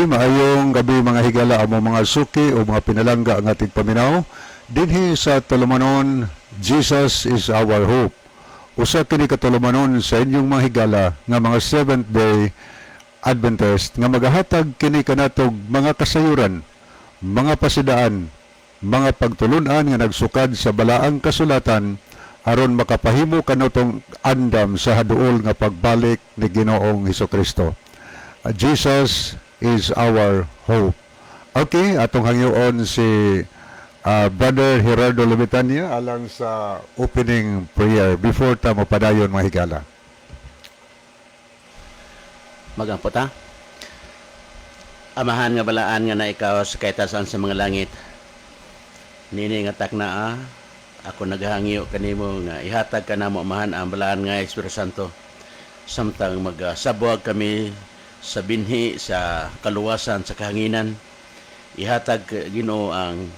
Okay, maayong gabi, mga higala, among mga suki o mga pinalangga nga tigpaminaw dinhi sa tulumanon Jesus is Our Hope. Usa kini ka tulumanon sa inyong mga higala nga mga Seventh Day Adventist nga magahatag kini kanatog mga kasayuran, mga pasidaan, mga pagtulunan nga nagsukad sa balaang kasulatan aron makapahimo kanatong andam sa haduol nga pagbalik ni Ginoong Hesukristo. Jesus is our hope. Okay, atong hangyoon si Brother Gerardo Lubitania alang sa opening prayer before ta mapadayon, mga higala. Magampo ta. Amahan nga balaan nga na ikaw sa kaitasan sa mga langit. Nini nga takna, ako naghangyo kanimo nga ihatag ka namo, Amahan, ang balaan nga Espiritu Santo samtang magsabwag kami sa binhi sa kaluwasan sa kahanginan. Ihatag, Ginoo, ang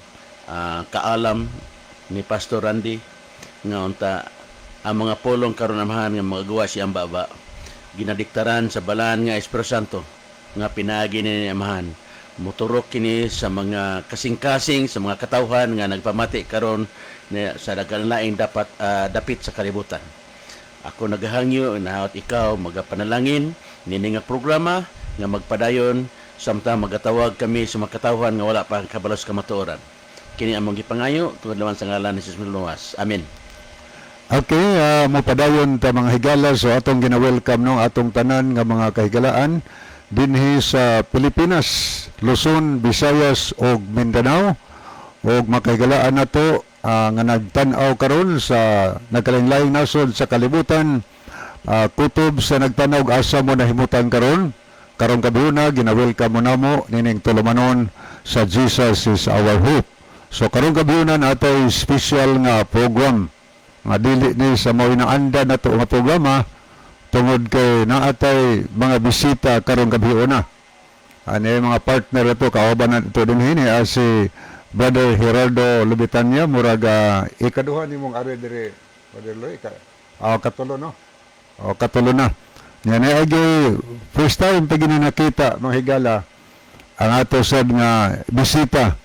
kaalam ni Pastor Randy nga unta ang mga pulong karon, Amahan, nga magawa siyang baba ginadiktaran sa balaan nga Espiritu Santo nga pinaagi ni Amahan, moturok kini sa mga kasing-kasing sa mga katawhan nga nagpamati karon sa nagkalaing dapat dapit sa kalibutan. Ako nagahangyo na ikaw magapanalangin nini nga programa nga magpadayon samtang magatawag kami sa mga katawhan nga wala pa kabalo sa kamatuoran. Kini among gipangayo tungod naman sa ngalan ni Jesus Luwas. Amen. Okay, mopadayon ta, mga higala. So atong gina-welcome no atong tanan nga mga kahigalaan dinhi sa Pilipinas, Luzon, Visayas ug Mindanao ug makahigalaan nato nga nagtan-aw karon sa nagkalain-laing nasod sa kalibutan, kutob sa nagtan-aw asa mo nahimutan karon. Karong gabhiona, gina-welcome mo namo nining tulumanon sa Jesus is Our Hope. So karong gabhiona natay special nga program nga dili ni sa mao inaanda nato nga programa tungod kay naatay mga bisita karong gabhiona. Ani mga partner ito kauban na ito din hini si Brother Gerardo Lubitania. Murag ikaduha nimong ari diri, Brother Loy, ka katulo no o katulo na niya ni agi. First time pag nakita, mga higala, ang ato sad nga bisita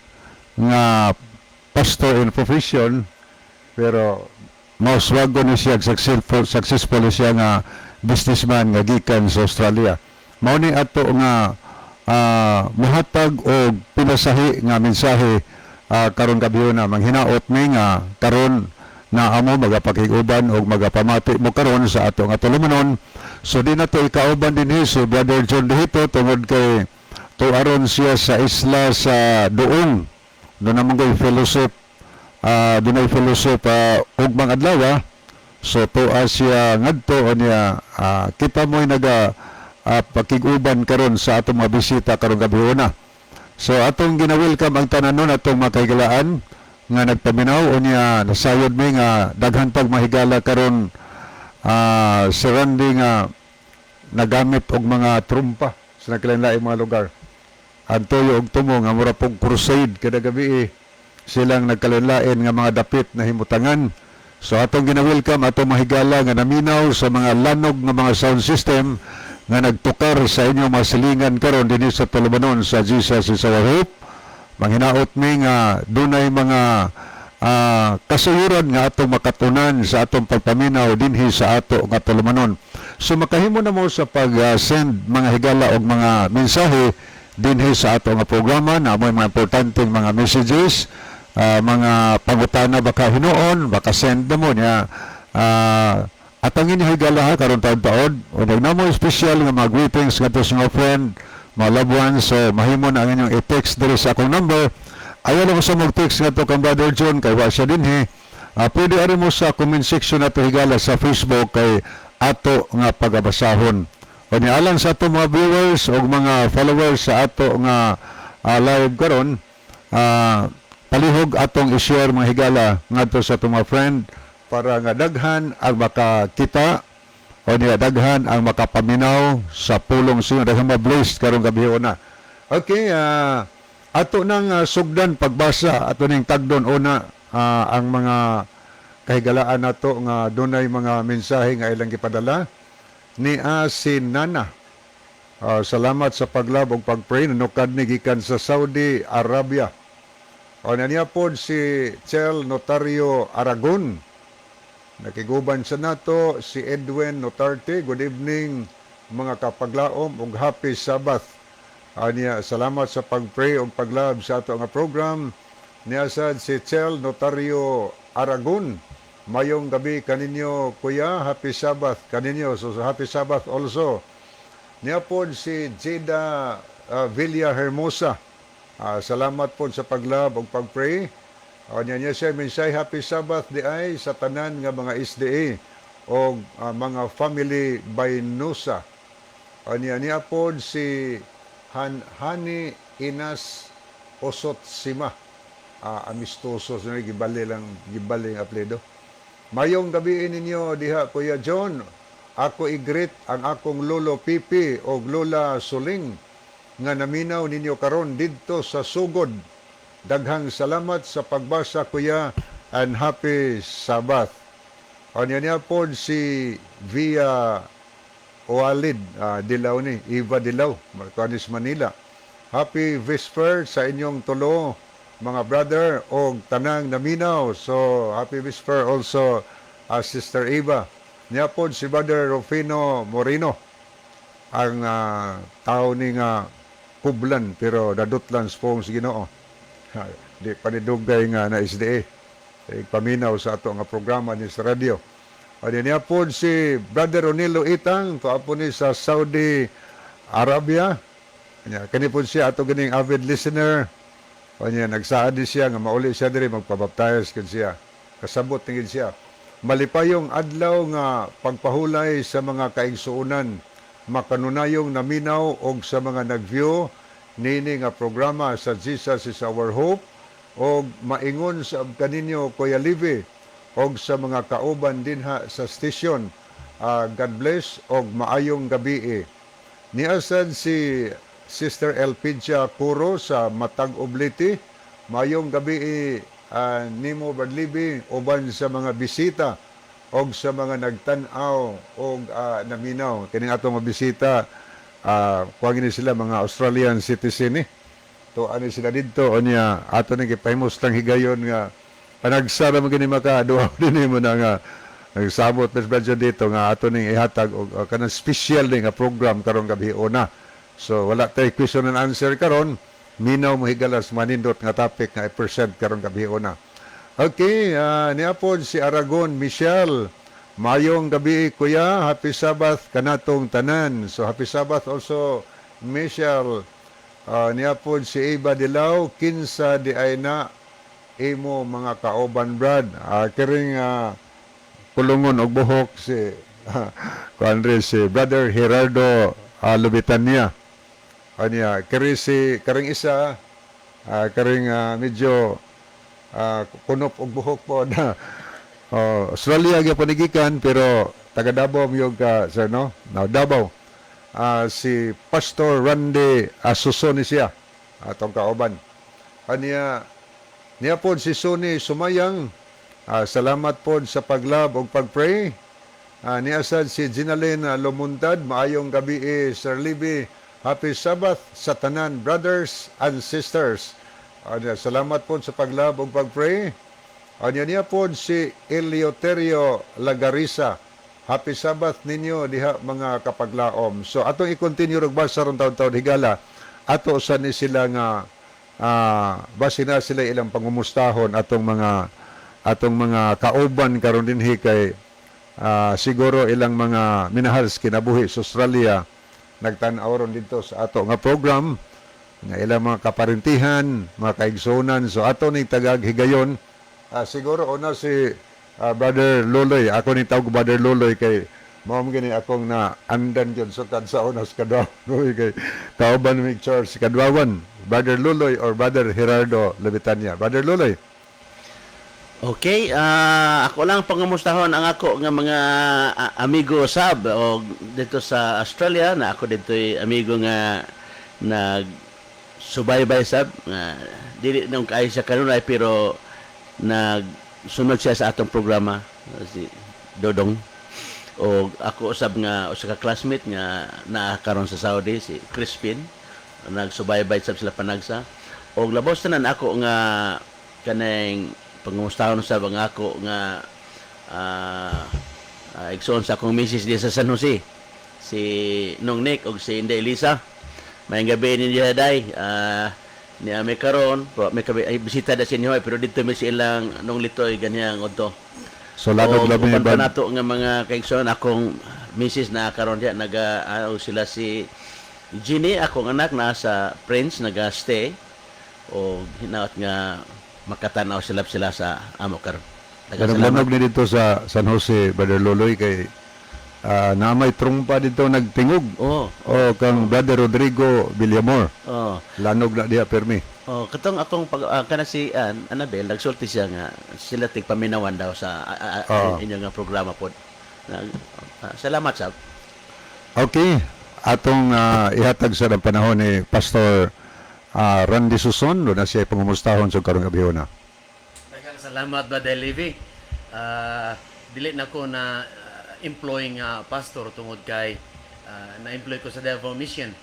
nga pastor in profession, pero mauswago ni siya, successful successful siya nga businessman nga gikan sa Australia. Mao ni ato nga muhatag og pinasahi nga mensahe karon gabi na. Manghinaot mi nga karon na amo magapakig-uban og magapamati mo karon sa ato nga tulumanon. So di na to ikauban dinhi si Brother John Dihito tungod kay tuaron siya sa isla sa Duong. Doon naman ko'y fellowship, dunay fellowship ugmang adlaw. So tuwa siya ngadto o niya kita mo'y naga pakig-uban karon sa atong mga bisita karong gabi una. So atong gina-welcome ang tanan nun atong mga kahigalaan nga nagpaminaw o niya nasayod mi nga daghan pag mahigala karon si Randy nga nagamit og mga trumpa sa nagkalain mga lugar. Ang tuyo og tumo nga mura pog crusade kada gabi eh, silang nagkalain nga mga dapit na himutangan. So atong gina-welcome atong mahigala nga naminaw sa mga lanog nga mga sound system nga nagtukar sa inyong mga silingan karon dinhi sa tulumanon sa Jesus is Our Hope. Manghinaot mi nga dunay mga kasayuran nga atong makatunan sa atong pagpaminaw dinhi sa ato nga tulumanon. So makahimo na mo sa pag-send, mga higala, og mga mensahe dinhi sa ato nga programa na mo'y mga importanteng mga messages, mga pangutana baka hinuon, baka send na mo niya. Atangin niyo, higala ha, karon taod-taod. O na mo special nga mga greetings ngadto sa mga friend, mga loved ones, so mahimo na ang inyong i-text diri sa akong number. Ayaw lang ko sa mag-text ngadto kang Brother John kay wa siya dinhi. Pwede ari mo sa comment section nato, higala, sa Facebook kay ato nga pagabasahon. O ni alang sa ato mga viewers o mga followers sa ato nga live karon, palihog atong i-share, mga higala, ngadto sa atong mga friend para nga daghan ang makakita o niya daghan ang makapaminaw sa pulong siya, daghan ma-blessed karong gabi una. Okay, ato nang sugdan pagbasa. Ato ning tagdon una ang mga kahigalaan nato nga dunay mga mensahe nga ilang gipadala ni si Nana. Salamat sa pag-love ug pag-pray, nanukad ni gikan sa Saudi Arabia. O niya pod si Chel Notario Aragon. Nakiguban sa nato si Edwin Notarte. Good evening, mga kapaglaom, ug happy Sabbath. Anya, salamat sa pag-pray ug pag-love sa ato nga program. Niya sad si Chel Notario Aragon. Mayong gabi kaninyo, kuya, happy Sabbath kaninyo. So happy Sabbath also. Niya pod si Jada Villa Hermosa. Salamat po sa pag-love ug pag-pray. Niya niya siya mensahe, happy Sabbath di ay sa tanan nga mga SDA o mga family by Nusa. Niya niya pod si Hani Inas Osot Sima. Amistoso sa gibali lang, gibali ang apelyido. Mayong gabi ninyo diha, Kuya John. Ako i-greet ang akong lolo Pipi o Lola Suling nga naminaw ninyo karon didto sa Sugod. Daghang salamat sa pagbasa, kuya, and happy Sabbath. O niya niya pod si Via Oalid Dilaw ni Eva Dilaw, Marconis, Manila. Happy Vesper sa inyong tulo, mga brother, og tanang naminaw. So happy Vesper also, Sister Eva. Niya pod si Brother Rufino Moreno, ang tao ni nga Kublan pero nadutlan sa pulong sa Ginoo. Ha, di panidugay nga na SDA. Eh, paminaw sa ato nga programa ni sa radio. O niya po si Brother Ronilo Itang, tuwa po ni sa Saudi Arabia. Nya, kani po siya ato ganing avid listener. O niya, nagsaad ni siya nga mauli siya diri magpabaptize kin siya. Kasabot tingin siya. Malipayong adlaw nga pagpahulay sa mga kaigsuonan makanunayong naminaw og sa mga nag-view nini nga programa sa Jesus Is Our Hope, og maingon sa kaninyo, Kuya Livi, og sa mga kauban dinha sa station. God bless og maayong gabi. Niasad si Sister Elpidia Curo sa Matag Obliti. Maayong gabi nimo, Brad Livi, uban sa mga bisita og sa mga nagtan-aw og naminaw. Kining atong mga bisita, kuwang ni sila mga Australian citizen eh. To ani sila didto, unya ato ni gipahimos lang higayon nga panagsara mo gini maka duha dinhi mo na nga nagsabot Miss Brad dito nga ato ning ihatag og kanang special ni nga program karong gabi una. So wala tay question and answer karon, minaw mo higalas manindot nga topic nga i-present karong gabi una. Okay, niya pod si Aragon Michelle. Mayong gabi, kuya, happy Sabbath kanatong tanan. So happy Sabbath also, Michelle. Niya pod si Eva Dilaw, kinsa di ay na imo mga kauban, Brad? Kiring kulungon og buhok si kuan si Brother Gerardo Lubitania. Anya kiri si karing isa, karing medyo kunop og buhok po na oh, Australia gyapon gikan pero taga Davao miyog ka, sir, no? Now Davao. Si Pastor Randy Asuso ni siya atong kauban. Anya niya pod si Sonny Sumayang. Salamat pod sa pag-love ug pag-pray. Niya sad si Ginalyn Lumuntad, maayong gabi eh, Sir Libby. Happy Sabbath sa tanan brothers and sisters. Niya, salamat pod sa pag-love ug pag-pray. Anya niya pod si Eleuterio Lagarisa. Happy Sabbath ninyo diha, mga kapaglaom. So atong i-continue rog basa ron taon-taon higala. Ato sa ni sila nga base na sila ilang pangumustahon atong mga kauban karon dinhi kay siguro ilang mga minahal sa kinabuhi sa Australia nagtan-aw ron dito sa ato nga program nga ilang mga kaparintihan, mga kaigsunan. So ato ning tagag higayon. Siguro una si Brother Loloy. Ako ni tawag Brother Loloy kay mao man gani akong na andan gyud sa kad sa unas kadwawan kay kauban mi church kadwawan. Brother Loloy or Brother Gerardo Levitania. Brother Loloy. Okay, ako lang pangamustahon ang ako nga mga amigo sab o dito sa Australia na ako dito amigo nga nag subaybay sab nga dili nung kaayo siya kanunay pero nagsunod siya sa atong programa, si Dodong. O ako usab nga usa ka classmate nga naa karon sa Saudi, si Crispin, nagsubaybay sab sila panagsa. Og labos tanan ako nga kanang pangumustahon sab ang ako nga igsoon sa akong misis diya sa San Jose, si Nong Nick og si Inday Elisa. Maayong gabi ninyo day. Ni ami karon, pero may kabi ay bisita da sa inyo ay, pero dito mi sa ilang nung litoy ganihang udto. So lanog Og labi uban pa ba nato nga mga kaigsoon, akong misis na karon diya naga sila si Ginny, akong anak na sa Prince naga-stay o hinaot nga makatanaw sila sila sa amo karon. Daghang Lanog salamat. lanog ni dito sa San Jose, Brother Loloy, kay na may trungpa dito nagtingog. Oh, O kang Brother Rodrigo Villamor. oh. Lanog na diha permi. Oh, katong akong pag kana si Annabel nagsulti siya nga sila tigpaminawan daw sa inyo nga programa pod. Salamat sab. Okay, atong ihatag sa ng panahon ni Pastor Randy Suson, doon na siya pangumustahon sa karong gabhiona. Daghang salamat, Brother Levy. Dili na ko na employ nga pastor tungod kay na-employ ko sa Davao Mission,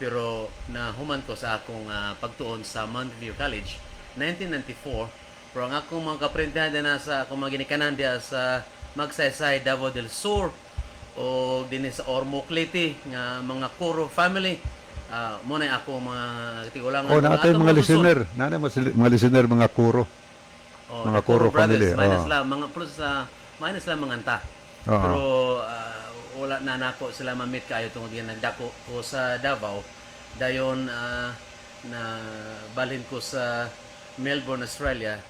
pero nahuman ko sa akong pagtuon sa Mount View College 1994, pero ang akong mga kaprintihan na sa akong mga ginikanan diya sa Magsaysay, Davao del Sur o dinhi sa Ormoc, Leyte nga mga Coro family, mo na ako mga tigulangan Oh, mga naatay atong mga mga Luzon. listener, naa mga listener mga kuro. Oh, Mga the Coro Coro brothers, family, minus oh. lang mga plus sa minus lang mga anta. Oo. Pero wala na nako sila ma-meet kayo tungod nga nagdako ko sa Davao. Dayon na balhin ko sa Melbourne, Australia.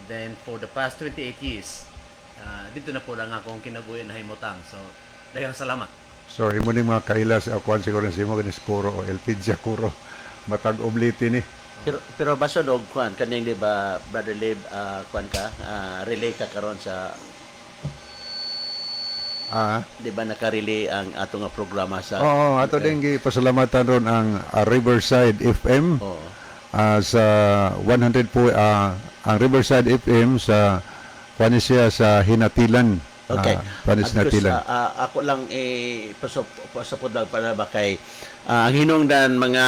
Then for the past 28 years, dito na po lang akong kinabuhi na himutang. So daghang salamat. So imo ni mga kaila sa akuan siguro si mo ganis kuro o Elpidia Kuro. Matag obliti ni. Pero pero basod og kuan kaning, di ba, Brother Lib, kuan ka relay ka karon sa di ba naka-relay ang ato nga programa sa Oo, ato din gipasalamatan ron ang Riverside FM. Oo. Sa 100 po ang Riverside FM sa kuan siya sa Hinatilan. Okay. Kuan At sa Hinatilan. Ako lang eh pasupod lang para ba kay ang hinungdan mga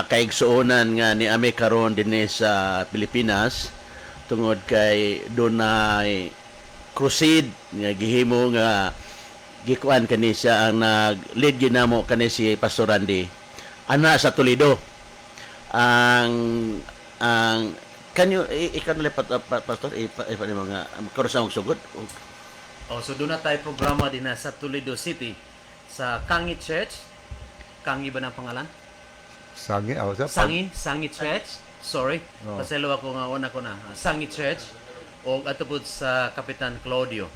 kaigsuonan nga ni ami karon dinhi sa Pilipinas tungod kay dunay crusade nga gihimo nga gikuan kani siya ang nag-lead ginamo kani si Pastor Randy ana sa Toledo. Ang can you ikaw na lang, Pastor, ipa mga karon sa magsugod. Oh, so doon na tayo programa din na sa Toledo City sa Kangi Church. Kangi ba ng pangalan? Sangi aw sa Sangi, Sangi Church. Sorry. Oh. Paselo ako nga una ko na. Sangi Church o ato pod sa Kapitan Claudio.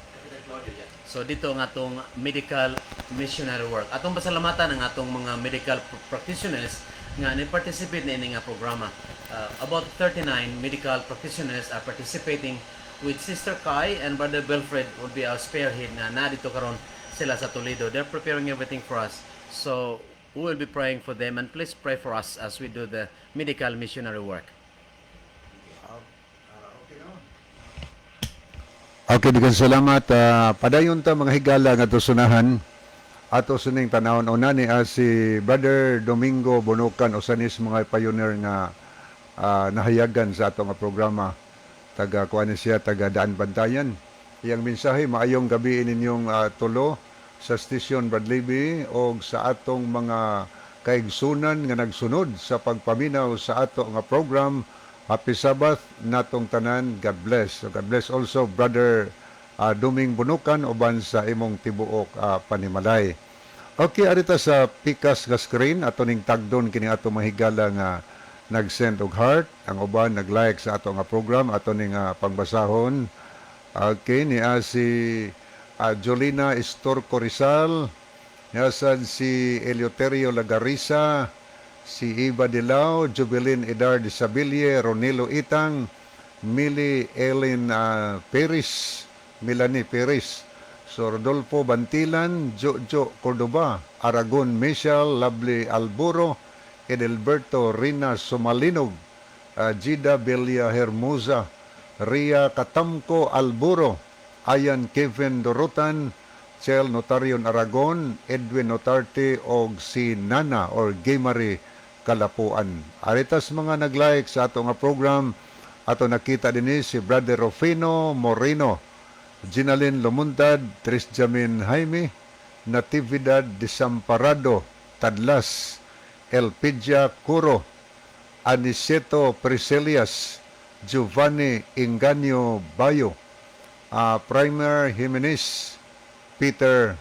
So dito ang atong medical missionary work. Atong pasalamatan ang atong mga medical practitioners nga ni-participate na ini nga programa. About 39 medical practitioners are participating with Sister Kai and Brother Wilfred will be our spearhead na na dito karon sila sa Toledo. They're preparing everything for us. So we will be praying for them and please pray for us as we do the medical missionary work. Okay, daghang salamat. Padayon ta, mga higala, nga sunahan ato suning tanawon una ni si Brother Domingo Bonocan, usa ni sa mga pioneer nga nahayagan sa ato nga programa. Taga kuan ni siya, taga Daan Bantayan. Iyang mensahe: "Maayong gabi ninyong tulo sa station, Brad Libby, og sa atong mga kaigsunan nga nagsunod sa pagpaminaw sa ato nga program. Happy Sabbath natong tanan. God bless." So God bless also, Brother Duming Bunukan, uban sa imong tibuok panimalay. Okay, arita sa pikas nga screen ato ning tagdon kini ato mahigala nga nag-send og heart, ang uban nag-like sa ato nga program, ato ning pangbasahon. Okay, niya si Jolina Estorco Rizal, niya sad si Eleuterio Lagarisa, si Iba Dilao, Jubilin Idar de Sabille, Ronilo Itang, Mili Ellen Perez, Milani Perez, so Rodolfo Bantilan, Jojo Cordoba, Aragon Michel, Lovely Alburo, Edelberto Rina Sumalinog, Gida Belia Hermosa, Ria Katamko Alburo, Ayan Kevin Dorotan, Chel Notarion Aragon, Edwin Notarte og si Nana or Gay Kalapuan. Aritas mga nag-like sa ato nga program, ato nakita dinhi si Brother Rufino Moreno, Ginalyn Lumuntad, Trisjamin Jaime, Natividad Desamparado, Tadlas, Elpidia Curo, Aniceto Priscilias, Giovanni Inganyo Bayo, Primer Jimenez, Peter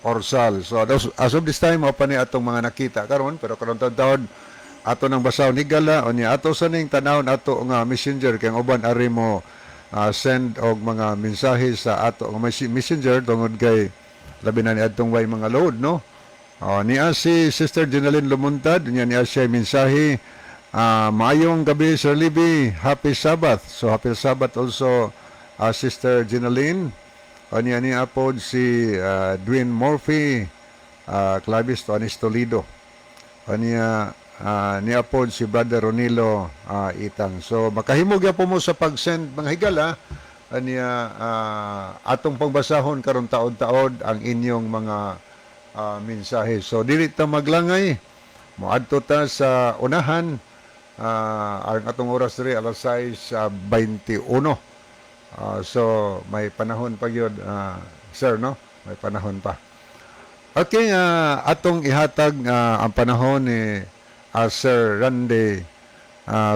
Orsal. So as of this time, mao pa ni atong mga nakita karon, pero karon taon ato nang basahon higala o niya ato sa ning tanawon ato nga messenger kay ang uban ari mo send og mga mensahe sa ato nga messenger tungod kay labi na ni adtong way mga load, no? Oh, niya si Sister Jeneline Lumuntad, niya niya siya mensahe. Maayong gabi, Sir Libby. Happy Sabbath. So happy Sabbath also, Sister Jeneline. O niya niya pod si Dwayne Murphy, Clavis Tonis Toledo. O niya niya pod si Brother Ronilo Itang. So makahimog po mo sa pag-send, mga higala, aniya atong pagbasahon karon taod-taod ang inyong mga mensahe. So dili ta maglangay, moadto ta sa unahan. Ang atong oras diri alas 6:21. So may panahon pa gyud, sir, no? May panahon pa. Okay, atong ihatag ang panahon ni Sir Randy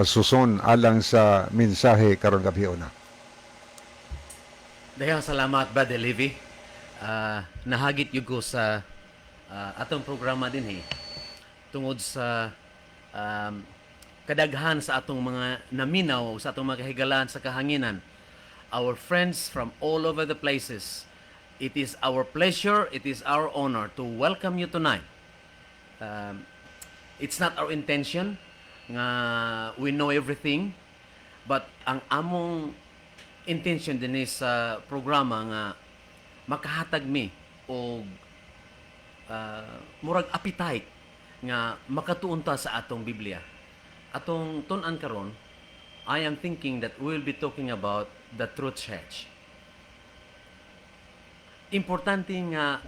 Suson alang sa mensahe karon gabi una. Daghang salamat, Brother Levy. Nahagit gyud ko sa atong programa dinhi tungod sa kadaghan sa atong mga naminaw, sa atong mga kahigalaan sa kahanginan. Our friends from all over the places, it is our pleasure, it is our honor to welcome you tonight. It's not our intention nga we know everything, but ang among intention din sa programa nga makahatag mi og murag appetite nga makatuon ta sa atong Biblia. Atong tun-an karon, I am thinking that we will be talking about the true church. Importante nga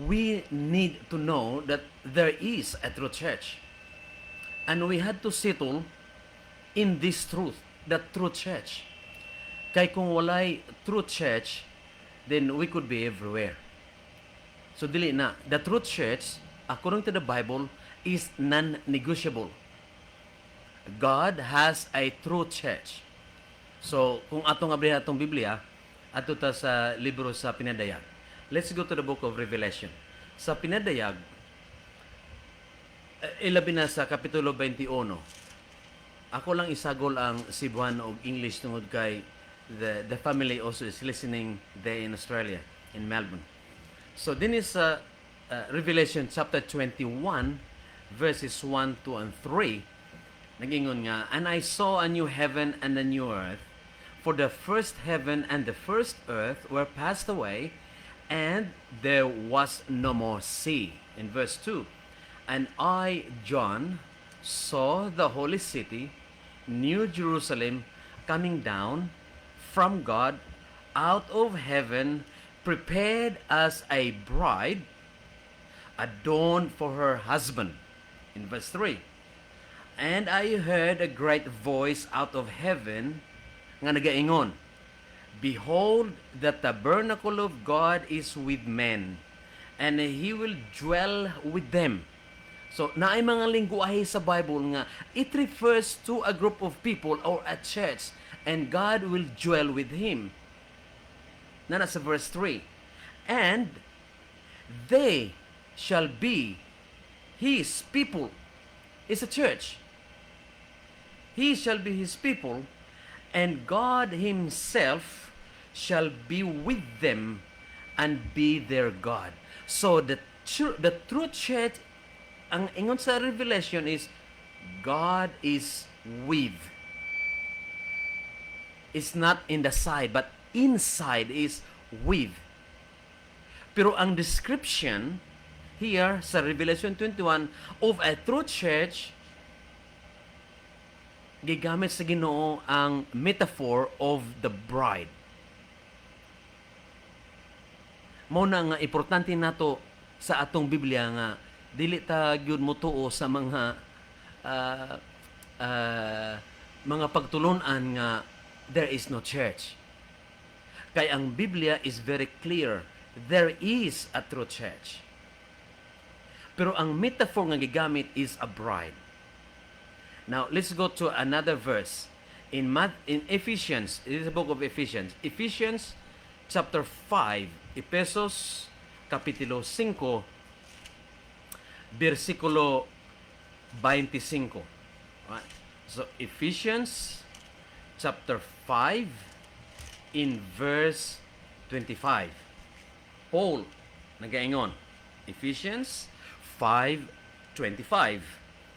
we need to know that there is a true church. And we had to settle in this truth, the true church. Kay kung walay true church, then we could be everywhere. So dili na. The true church, according to the Bible, is non-negotiable. God has a true church. So, kung atong abrihan atong Biblia, adto ta sa libro sa Pinadayag. Let's go to the book of Revelation. Sa Pinadayag, ilabi na sa Kapitulo 21. Ako lang isagol ang Cebuano og English tungod kay the family also is listening there in Australia, in Melbourne. So, din is Revelation chapter 21, verses 1, 2, and 3. Nagingon nga, "And I saw a new heaven and a new earth, for the first heaven and the first earth were passed away, and there was no more sea." In verse 2, "And I, John, saw the holy city, New Jerusalem, coming down from God out of heaven, prepared as a bride adorned for her husband." In verse 3, "And I heard a great voice out of heaven nga nagaingon, 'Behold, the tabernacle of God is with men, and He will dwell with them.'" So, naay mga lingguahe sa Bible nga it refers to a group of people or a church, and God will dwell with him. Na sa verse 3, "And they shall be His people." It's a church. "He shall be His people, and God Himself shall be with them and be their God." So the true church, ang ingon sa Revelation is God is with. It's not in the side, but inside is with. Pero ang description here sa Revelation 21 of a true church, gigamit sa Ginoo ang metaphor of the bride. Mao na nga importante nato sa atong Biblia nga dili ta gyud motuo sa mga pagtulunan nga there is no church. Kay ang Biblia is very clear. There is a true church. Pero ang metaphor nga gigamit is a bride. Now, let's go to another verse. In Ephesians, it is the book of Ephesians. Ephesians chapter 5, Efesos kapitulo 5, versikulo 25. Right? So, Ephesians chapter 5 in verse 25. Paul nagaingon, Ephesians 5:25.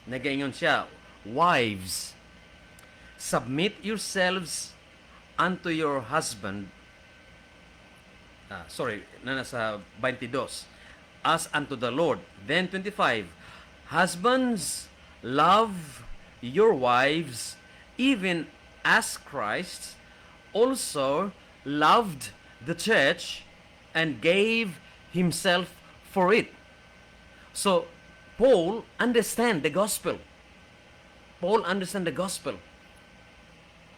Nagaingon siya, "Wives, submit yourselves unto your husband." Ah, sorry, na nasa 22. "As unto the Lord." Then 25, "Husbands, love your wives, even as Christ also loved the church and gave himself for it." So, Paul understand the gospel. Paul understand the gospel.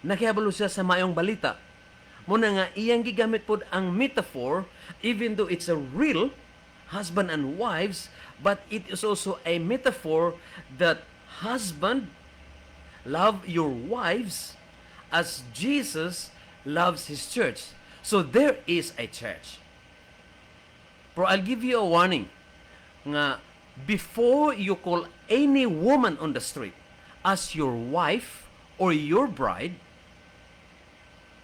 Nakihibalo siya sa maayong balita. Mao na nga iyang gigamit pod ang metaphor, even though it's a real husband and wives, but it is also a metaphor that husband, love your wives as Jesus loves his church. So there is a church. Pero I'll give you a warning nga before you call any woman on the street as your wife or your bride,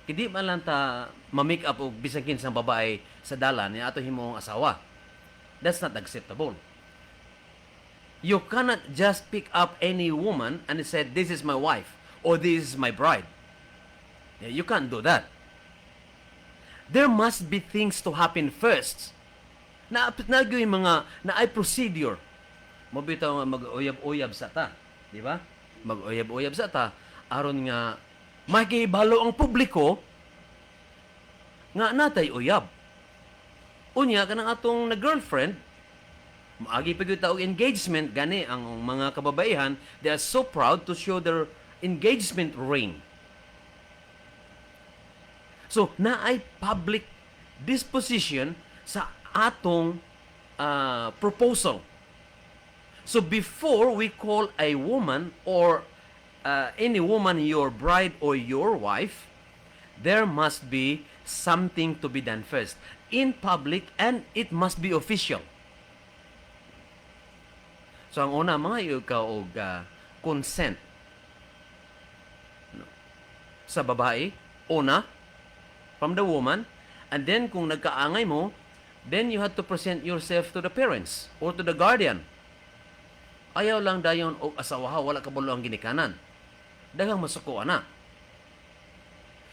hindi man lang ta ma-make up og bisan kinsang babae sa dalan ni ato himong asawa. That's not acceptable. You cannot just pick up any woman and say, "This is my wife" or "This is my bride." Yeah, you can't do that. There must be things to happen first. Na na yung mga naay procedure. Mao bitaw nga mag-uyab-uyab sa ta, di ba? Mag-uyab-uyab sa ta aron nga makibalo ang publiko nga natay uyab. Unya kanang atong na girlfriend, maagi pa gyud ta og engagement. Gani ang mga kababaihan, they are so proud to show their engagement ring. So naay public disposition sa atong proposal. So before we call a woman or any woman your bride or your wife, there must be something to be done first in public and it must be official. So ang una, mga ka og consent, no? Sa babae, una, from the woman, and then kung nagkaangay mo, then you have to present yourself to the parents or to the guardian. Ayaw lang dayon og asawa, wala kabalo ang ginikanan. Daghang masuko ana.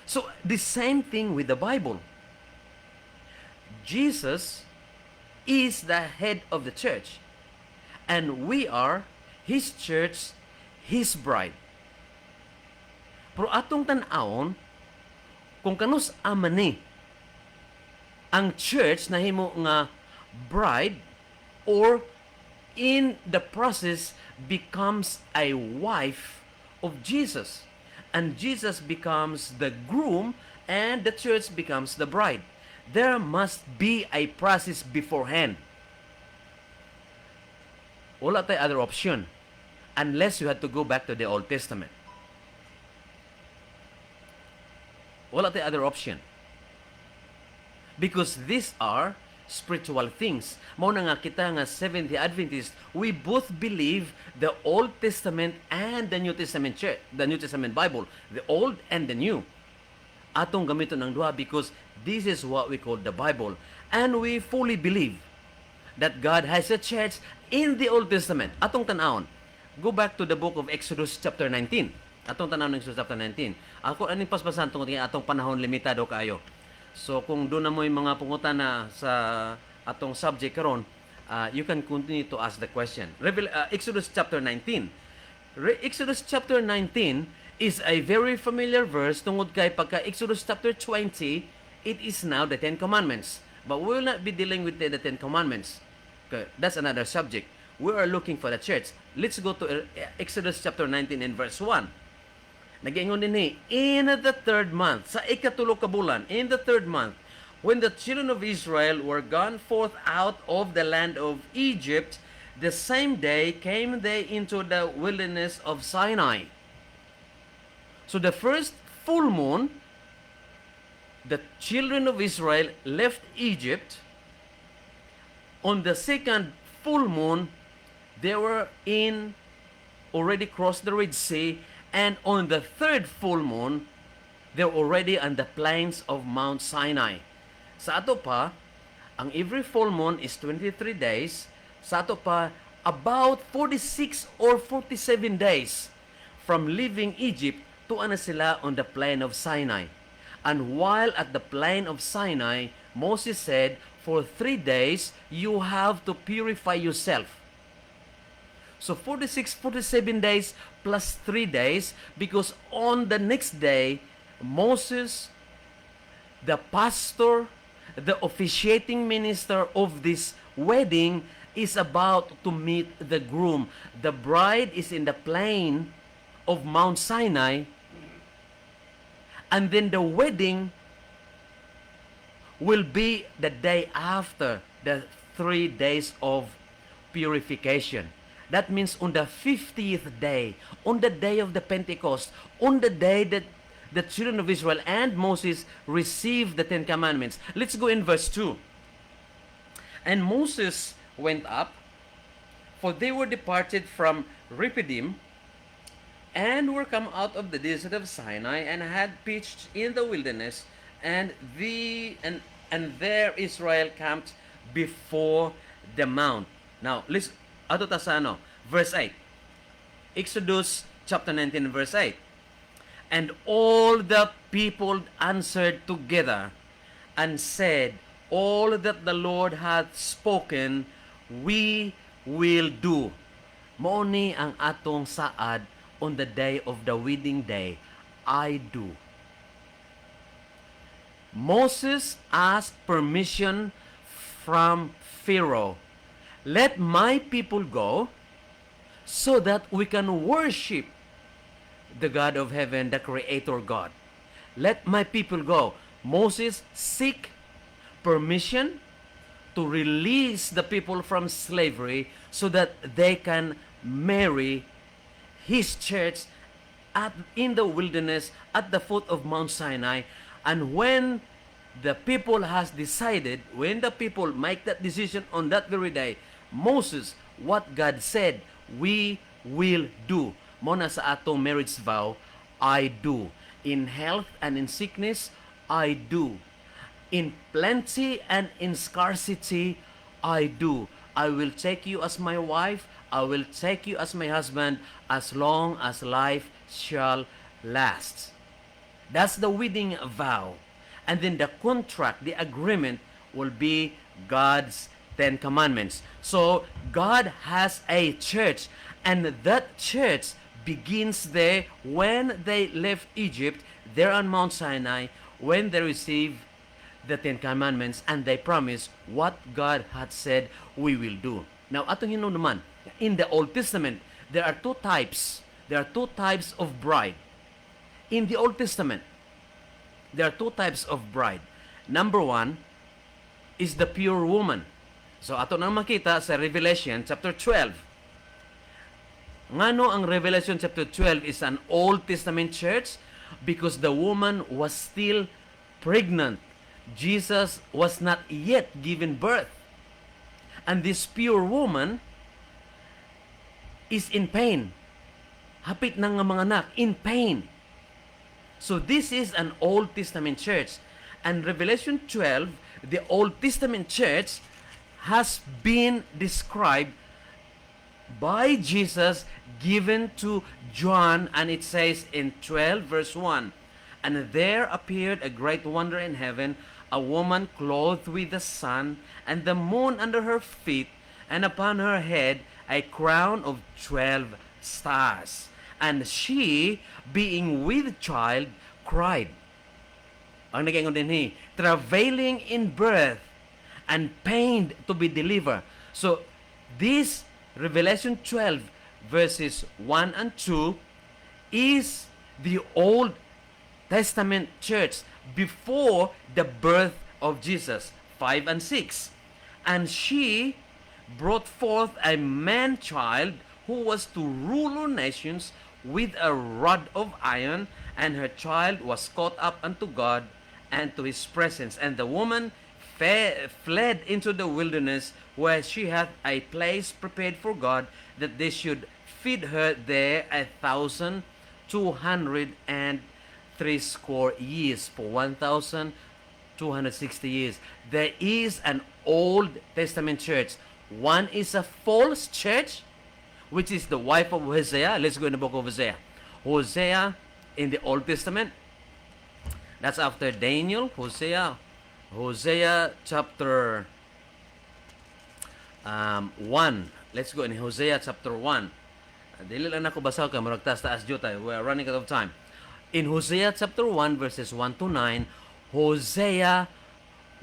So, the same thing with the Bible. Jesus is the head of the church. And we are His church, His bride. Pero atong tan-awon, kung kanus-a man ni ang church nahimo nga bride or in the process becomes a wife of Jesus. And Jesus becomes the groom and the church becomes the bride. There must be a process beforehand. Wala tay other option unless you had to go back to the Old Testament. Wala tay other option. Because these are spiritual things. Mao na nga kita nga Seventh-day Adventist, we both believe the Old Testament and the New Testament church, the New Testament Bible, the Old and the New. Atong gamiton ang duha because this is what we call the Bible. And we fully believe that God has a church in the Old Testament. Atong tan-awon. Go back to the book of Exodus chapter 19. Atong tan-awon ng Exodus chapter 19. Ako aning paspasan tungod kay atong panahon limitado kaayo. So kung duna moy mga pangutana sa atong subject karon, you can continue to ask the question. Exodus chapter 19. Exodus chapter 19 is a very familiar verse tungod kay pagka Exodus chapter 20, it is now the Ten Commandments. But we will not be dealing with the Ten Commandments. Okay, that's another subject. We are looking for the church. Let's go to Exodus chapter 19 and verse 1. Nag-ingon dinhi, in the third month, sa ikatulo ka bulan, in the third month, when the children of Israel were gone forth out of the land of Egypt, the same day came they into the wilderness of Sinai. So the first full moon, the children of Israel left Egypt. On the second full moon, they were in already crossed the Red Sea, and on the third full moon, they're already on the plains of Mount Sinai. Sa ato pa, ang every full moon is 23 days. Sa ato pa, about 46 or 47 days from leaving Egypt, tuwa na sila on the plain of Sinai. And while at the plain of Sinai, Moses said, "For 3 days you have to purify yourself." So 46, 47 days plus 3 days, because on the next day, Moses, the pastor, the officiating minister of this wedding, is about to meet the groom. The bride is in the plain of Mount Sinai, and then the wedding will be the day after the 3 days of purification. That means on the 50th day, on the day of the Pentecost, on the day that the children of Israel and Moses received the Ten Commandments. Let's go in verse 2. And Moses went up, for they were departed from Rephidim, and were come out of the desert of Sinai, and had pitched in the wilderness, and there Israel camped before the mount. Now, listen, ato ta sa ano, verse 8. Exodus chapter 19 verse 8. And all the people answered together and said, "All that the Lord hath spoken, we will do." Mao ni ang atong saad on the day of the wedding day, "I do." Moses asked permission from Pharaoh. "Let my people go so that we can worship the God of heaven, the Creator God. Let my people go." Moses seek permission to release the people from slavery so that they can marry his church at in the wilderness at the foot of Mount Sinai. And when the people has decided, when the people make that decision on that very day, Moses, "What God said, we will do." Mao na sa atong marriage vow, "I do." In health and in sickness, "I do." In plenty and in scarcity, "I do." I will take you as my wife. I will take you as my husband as long as life shall last. That's the wedding vow. And then the contract, the agreement, will be God's Ten Commandments. So God has a church, and that church begins there when they left Egypt, there on Mount Sinai, when they received the Ten Commandments and they promise, "What God had said, we will do." Now, atong hinumduman, in the Old Testament, there are two types. There are two types of bride. In the Old Testament, there are two types of bride. Number one is the pure woman. So ato nang makita sa Revelation chapter 12. Ngano ang Revelation chapter 12 is an Old Testament church? Because the woman was still pregnant. Jesus was not yet given birth. And this pure woman is in pain. Hapit na nga manganak, in pain. So this is an Old Testament church. And Revelation 12, the Old Testament church has been described by Jesus, given to John, and it says in 12 verse 1, "And there appeared a great wonder in heaven, a woman clothed with the sun, and the moon under her feet, and upon her head a crown of 12 stars. And she, being with child, cried." Ang nag-ingon dinhi, travailing in birth. And pained to be delivered. So, this Revelation 12 verses 1 and 2 is the Old Testament church before the birth of Jesus. 5 and 6. And she brought forth a man child who was to rule all nations with a rod of iron, and her child was caught up unto God and to his presence. And the woman fled into the wilderness, where she hath a place prepared for God, that they should feed her there 1,260 years, for 1,260 years. There is an Old Testament church. One is a false church, which is the wife of Hosea. Let's go in the book of Hosea. Hosea in the Old Testament. That's after Daniel. Hosea. Hosea chapter 1. Let's go in Hosea chapter 1. Dili lang ako basa kay murag taas taas jud tayo. We are running out of time. In Hosea chapter 1 verses 1 to 9, Hosea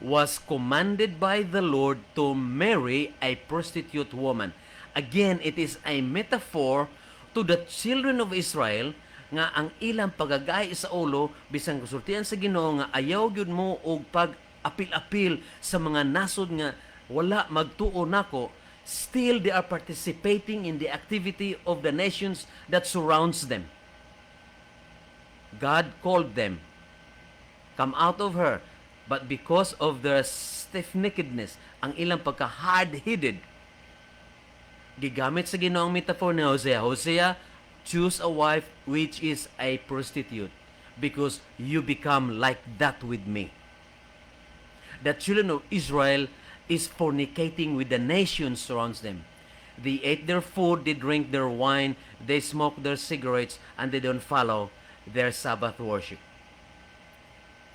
was commanded by the Lord to marry a prostitute woman. Again, it is a metaphor to the children of Israel nga ang ilang pagagay sa ulo bisan kasultian sa Ginoo nga ayaw gyud mo og pag apil-apil sa mga nasod nga wala magtuo nako, still they are participating in the activity of the nations that surrounds them. God called them, "Come out of her." But because of their stiff-neckedness, ang ilang pagka-hard-headed, gigamit sa Ginoo ang metaphor ni Hosea. "Hosea, choose a wife which is a prostitute because you become like that with me." The children of Israel is fornicating with the nations surrounds them. They ate their food, they drink their wine, they smoke their cigarettes, and they don't follow their Sabbath worship.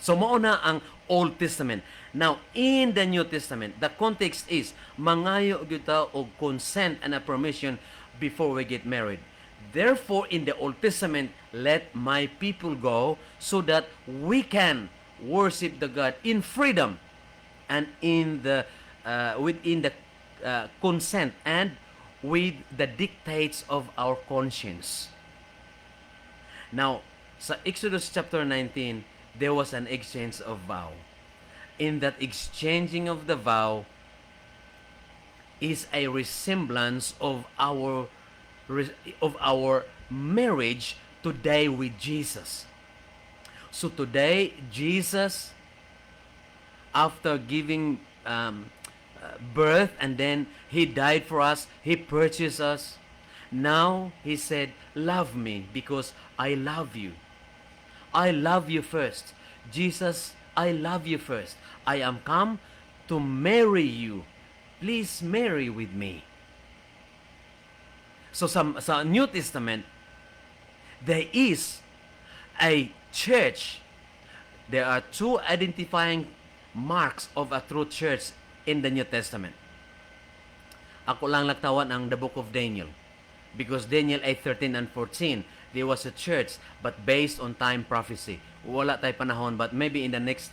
So mao na ang Old Testament. Now, in the New Testament, the context is mangayo gyud ta og consent and a permission before we get married. Therefore, in the Old Testament, "Let my people go so that we can worship the God in freedom and in the within the consent and with the dictates of our conscience." Now, sa Exodus chapter 19, there was an exchange of vow. In that exchanging of the vow is a resemblance of our marriage today with Jesus. So today, Jesus, after giving birth and then he died for us, he purchased us. Now he said, "Love me because I love you. I love you first. Jesus, I love you first. I am come to marry you. Please marry with me." So sa New Testament, there is a church. There are two identifying marks of a true church in the New Testament. Ako lang laktawan ang the book of Daniel. Because Daniel 8, 13 and 14, there was a church but based on time prophecy. Wala tay panahon, but maybe in the next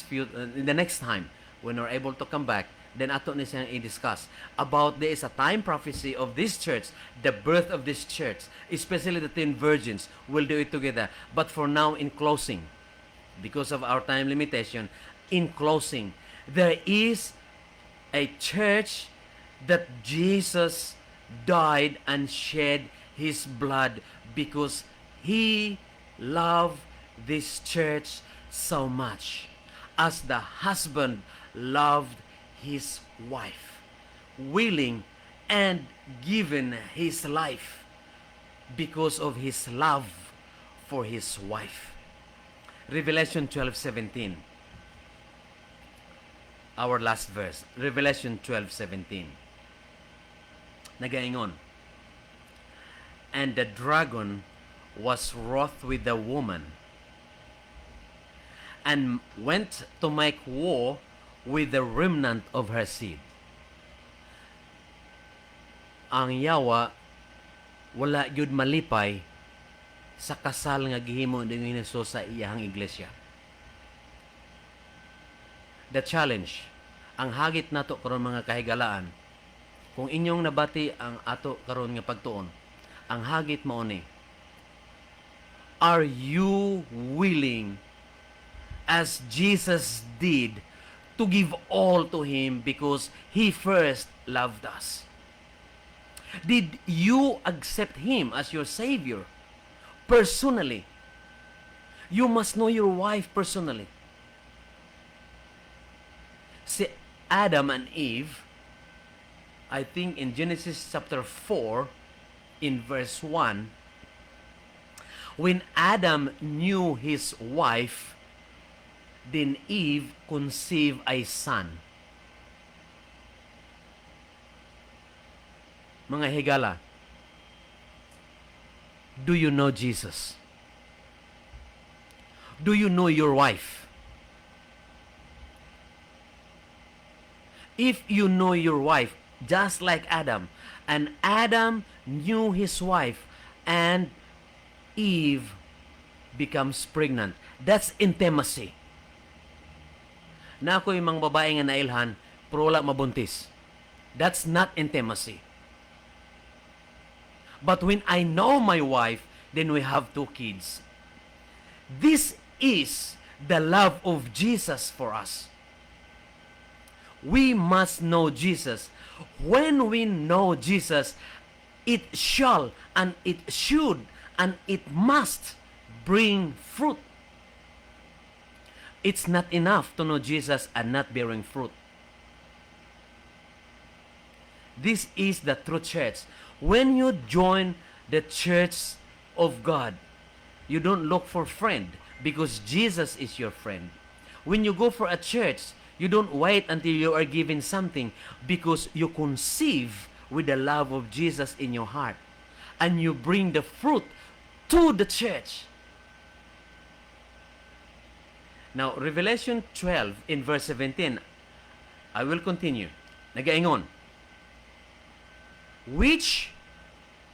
few in the next time when we're able to come back, then ato ni siyang i-discuss about there is a time prophecy of this church, the birth of this church, especially the 10 virgins. We'll do it together. But for now, in closing, because of our time limitation, in closing, there is a church that Jesus died and shed his blood because he loved this church so much as the husband loved his wife, willing and given his life because of his love for his wife. Revelation 12:17. Our last verse, Revelation 12:17. Nagaingon, "And the dragon was wroth with the woman and went to make war with the remnant of her seed." Ang yawa wala gyud malipay sa kasal nga gihimo ni Jesus sa iyahang iglesia. The challenge, Ang hagit nato karon, mga kahigalaan, kung inyong nabati ang ato karon nga pagtuon, ang hagit mao ni: Are you willing, as Jesus did, to give all to Him because He first loved us? Did you accept Him as your Savior personally? You must know your wife personally. Si Adam and Eve, I think in Genesis chapter 4, in verse 1, when Adam knew his wife, then Eve conceived a son. Mga higala, do you know Jesus? Do you know your wife? If you know your wife, just like Adam, and Adam knew his wife, and Eve becomes pregnant. That's intimacy. Naa koy mga babae nga nailhan, pero wala mabuntis. That's not intimacy. But when I know my wife, then we have two kids. This is the love of Jesus for us. We must know Jesus. When we know Jesus, it shall and it should and it must bring fruit. It's not enough to know Jesus and not bearing fruit. This is the true church. When you join the church of God, you don't look for friend because Jesus is your friend. When you go for a church, you don't wait until you are given something because you conceive with the love of Jesus in your heart and you bring the fruit to the church. Now, Revelation 12 in verse 17, I will continue. Nagaingon, which,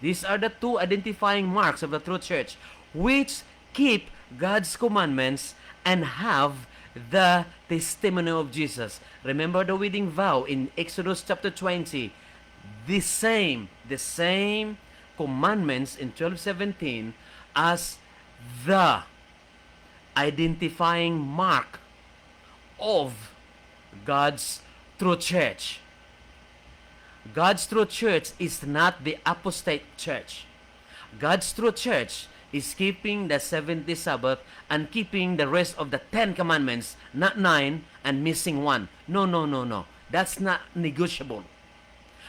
these are the two identifying marks of the true church, which keep God's commandments and have the testimony of Jesus. Remember the wedding vow in Exodus chapter 20. The same commandments in 12:17 as the identifying mark of God's true church. God's true church is not the apostate church. God's true church is keeping the 70 Sabbath and keeping the rest of the 10 commandments, not 9 and missing one. No. That's not negotiable.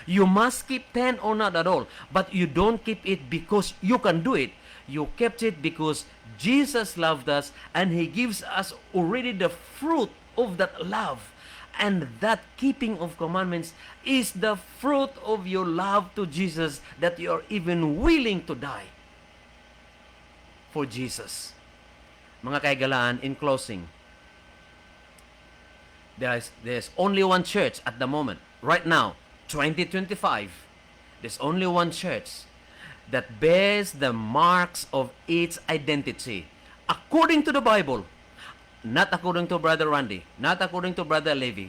You must keep 10 or not at all, but you don't keep it because you can do it. You kept it because Jesus loved us and He gives us already the fruit of that love. And that keeping of commandments is the fruit of your love to Jesus, that you are even willing to die for Jesus. Mga kahigalaan, in closing, there's only one church at the moment, right now, 2025. There's only one church that bears the marks of its identity according to the Bible, not according to Brother Randy, not according to Brother Levi,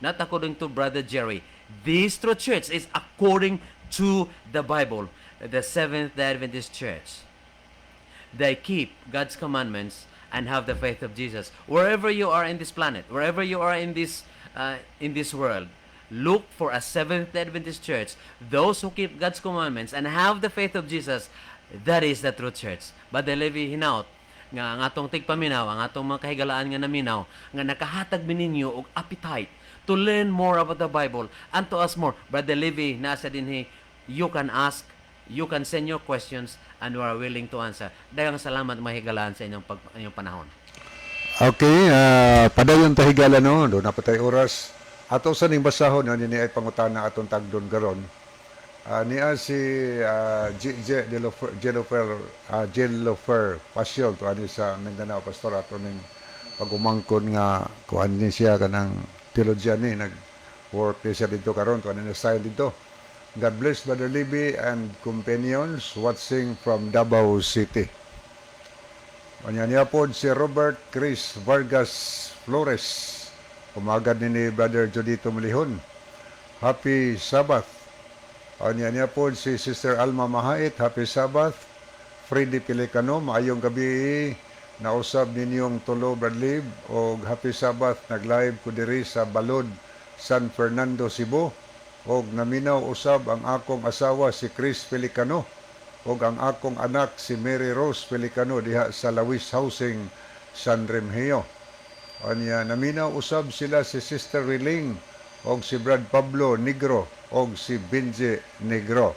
not according to Brother Jerry. This true church is according to the Bible, the Seventh Day Adventist Church. They keep God's commandments and have the faith of Jesus. Wherever you are in this planet, wherever you are in this world, look for a Seventh Day Adventist church. Those who keep God's commandments and have the faith of Jesus, that is the true church. Brother Levi, hinaot nga ang atong tigpaminaw, ang atong mga kahigalaan nga naminaw, nga nakahatag mi ninyo og appetite to learn more about the Bible and to ask more. Brother Levi, nasa dinhi, you can ask, you can send your questions, and we are willing to answer. Daghang salamat, mga higalaan, sa inyong panahon. Okay, padayon ta, higala, no, duna pa tay oras. Ato sa ning basahon ano ni ay pangutana atong tagdon karon. Niya si GJ Jelofer Jelofer Jelofer Pasyol to ani sa Mindanao, pastor, ato ning pag-umangkon nga kuan ni siya kanang theologian ni nag work ni siya dito karon to ani na style dito. God bless Brother Libby and companions watching from Davao City. Unya niya pod si Robert Chris Vargas Flores. Umagad ni Brother Judito Mulihon. Happy Sabbath. Anya niya po si Sister Alma Mahait, happy Sabbath. Freddy Pelicano, maayong gabi. Nausab ninyong tulo, Brad Lib, og happy Sabbath. Nag-live ko diri sa Balod, San Fernando, Cebu. Og naminaw usab ang akong asawa, si Chris Pelicano, og ang akong anak, si Mary Rose Pelicano, diha sa Lawis Housing, San Remigio. Anya naminaw usab sila si Sister Riling og si Brad Pablo Negro og si Benji Negro.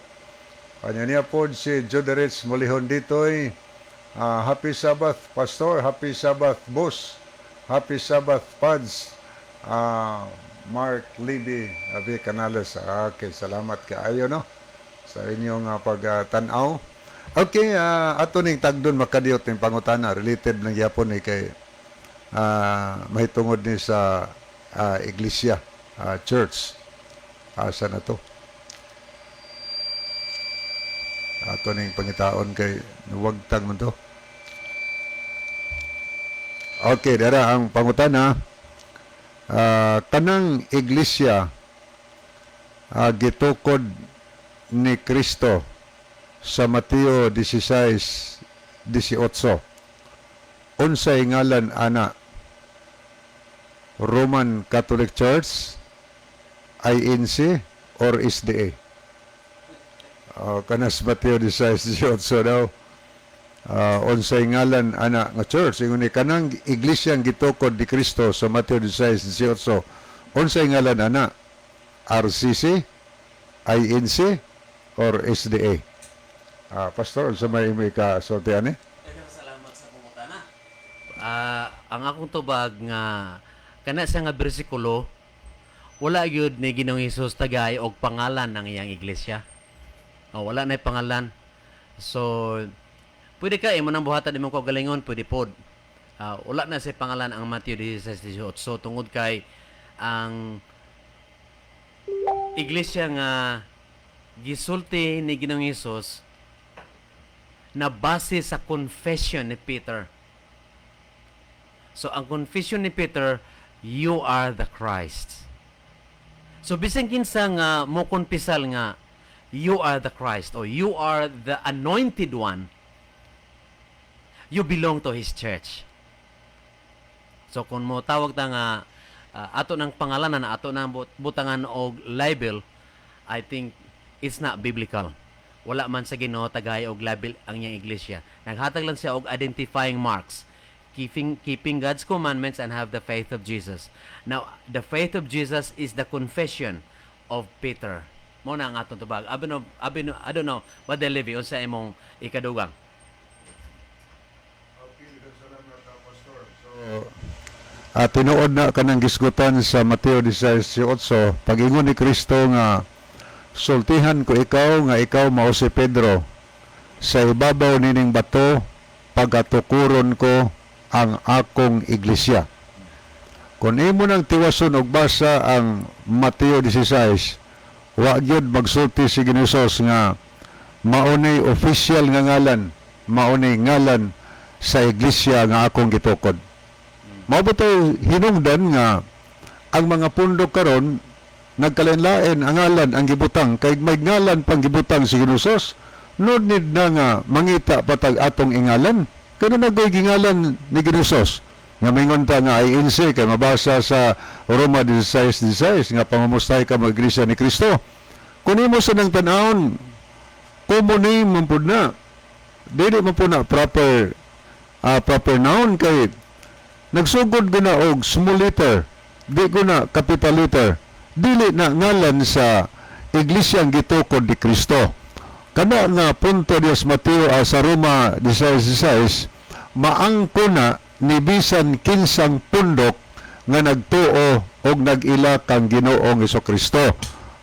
Anya niya po si Joderich Mulihon ditoy. Happy Sabbath, Pastor. Happy Sabbath, Boss. Happy Sabbath, Pads. Mark Libby Abi Canales. Okay, salamat kaayo, no, sa inyong pagtanaw. Okay, ato ning tagdon makadiyot ning pangutana, related lang gyapon ni kay mahitungod ni sa iglesia, church. Asa na to? Ato ning pangitaon kay wagtang man to. Okay, dara ang pangutana. Kanang iglesia gitukod ni Kristo sa Mateo 16:18. Unsay ngalan ana? Roman Catholic Church, INC or SDA? Oh, kanas Mateo 16:18 daw. Unsay ngalan ana nga church? Ingon ni kanang iglesia ang gitukod ni Kristo sa Mateo 16:18. Unsay ngalan ana? RCC, INC or SDA? Pastor, unsa may imo ikasulti ani? Salamat sa pangutana. Ang akong tubag nga kana sa nga bersikulo, wala gyud ni Ginoong Hesus tagay og pangalan ng iyang iglesia. Oh, wala na pangalan. So pwede ka imo nang buhatan imong kaugalingon, pwede pod. Wala na sa pangalan ang Mateo 16:18 tungod kay ang iglesia nga gisulti ni Ginoong Hesus na base sa confession ni Peter. So ang confession ni Peter, "You are the Christ." So bisan kinsa nga mo confessal nga "You are the Christ" or "You are the anointed one," you belong to his church. So kung mo tawag ta nga ato ng pangalanan, ato nang butangan og label, I think it's not biblical. Wala man sa Ginoo tagay og label ang iyang iglesia. Naghatag lang siya og identifying marks. Keeping God's commandments and have the faith of Jesus. Now, the faith of Jesus is the confession of Peter. Mo na ang atong tubag. Abi no, I don't know, what the Levi, unsa imong ikadugang? So, tinuod na kanang gisgutan sa Mateo 16:18, pag-ingon ni Kristo nga, "Sultihan ko ikaw nga ikaw mao si Pedro, sa ibabaw nining bato pagatukuron ko ang akong iglesia." Kung imo nang tiwason og basa ang Mateo 16, wa gyud magsulti si Ginoong nga maunay official nga ngalan, maunay ngalan sa iglesia nga akong gitukod. Mao ba to'y hinungdan nga ang mga pundok karon nagkalain-lain ang ngalan ang gibutang kay may ngalan pang gibutang si Ginoong? No need na nga mangita patag atong ingalan. Kano nagoy gingalan ni Ginoong nga mingon ta nga INC kay mabasa sa Roma 16:16 nga pangumustay ka mga iglesia ni Kristo. Kung imo sa nang tan-awon, common name man pud na, dili man pud na proper noun kay nagsugod ko na og small letter, di ko na capital letter, dili na ngalan sa iglesia ang gitukod ni Kristo. Kana nga punto Dios Mateo sa Roma 16:16 maangko na ni bisan kinsang pundok nga nagtuo og nag-ila kang Ginoong Kristo.